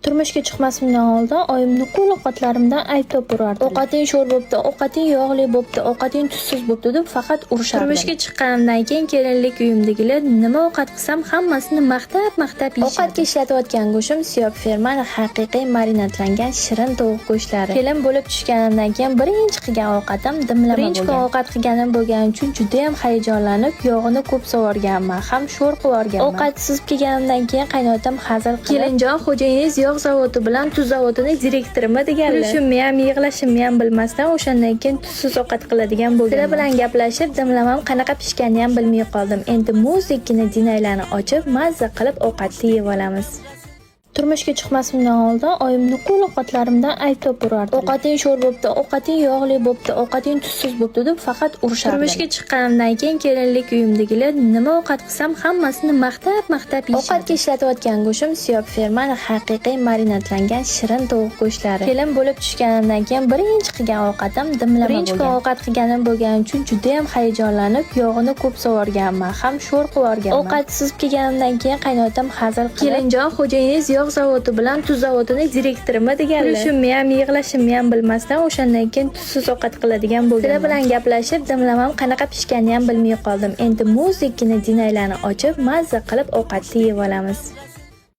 Turmushga chiqmasimdan oldin oyim nuqul ovqatlarimdan ayb topurardi. Ovqating sho'r bo'pti, ovqating yog'li bo'pti, ovqating tuzsiz bo'pti deb faqat urishardi. Turmushga chiqqanimdan keyin kelinlik uyimdagilar nima ovqat qilsam, hammasini maqtab-maqtab yeyishardi. Ovqatga ishlatayotgan go'shtim Siyob fermani haqiqiy marinadlangan shirin tovuq go'shtlari. Kelin bo'lib tushganimdan keyin birinchi qilgan ovqatim dimlama. Birinchi kun ovqat qilganim bo'lgani uchun juda ham hayajonlanib, yog'ini ko'p sovorganman, ham sho'r qilib yuborganman. Ovqat suzib kelganimdan keyin qaynotam hazil qilib, "Kelinjon, xo'jayingiz yog' zavodi bilan tuz zavodini direktorimi?" deganlar. Kulishimni ham, yig'lashimni ham bilmasdan, o'shandan keyin tuzsiz ovqat qiladigan bo'lganman. Sizlar bilan gaplashib, dimlamam qanaqa pishganini ham bilmay qoldim. Endi muzdekkina dinaylarni ochib, mazza qilib ovqatni yeb olamiz. Turmushga chiqmasimdan oldin oyim nuqul ovqatlarimdan ayb topurardi. Ovqating sho'r bo'pti, ovqating yog'li bo'pti, ovqating tuzsiz bo'pti deb faqat urishardi. Turmushga chiqqanimdan keyin kelinlik uyimdagilar nima ovqat qilsam, hammasini maqtab-maqtab yeyishardi. Ovqatga ishlatayotgan go'shtim Siyob fermani haqiqiy marinadlangan shirin tovuq go'shtlari. Kelin bo'lib tushganimdan keyin birinchi qilgan ovqatim dimlama. Birinchi kun ovqat qilganim bo'lgani uchun juda ham hayajonlanib, yog'ini ko'p sovorganman, ham sho'r qilib yuborganman. Ovqat suzib kelganimdan keyin qaynotam hazil qilib, "Kelinjon, xo'jayingiz yog' zavodi bilan tuz zavodini direktorimi?" deganlar. Kulishimni ham, yig'lashimni ham bilmasdan, o'shandan keyin tuzsiz ovqat qiladigan bo'lganman. Sizlar bilan gaplashib, dimlamam qanaqa pishganini ham bilmay qoldim. Endi muzdekkina dinaylarni ochib, mazza qilib ovqatni yeb olamiz.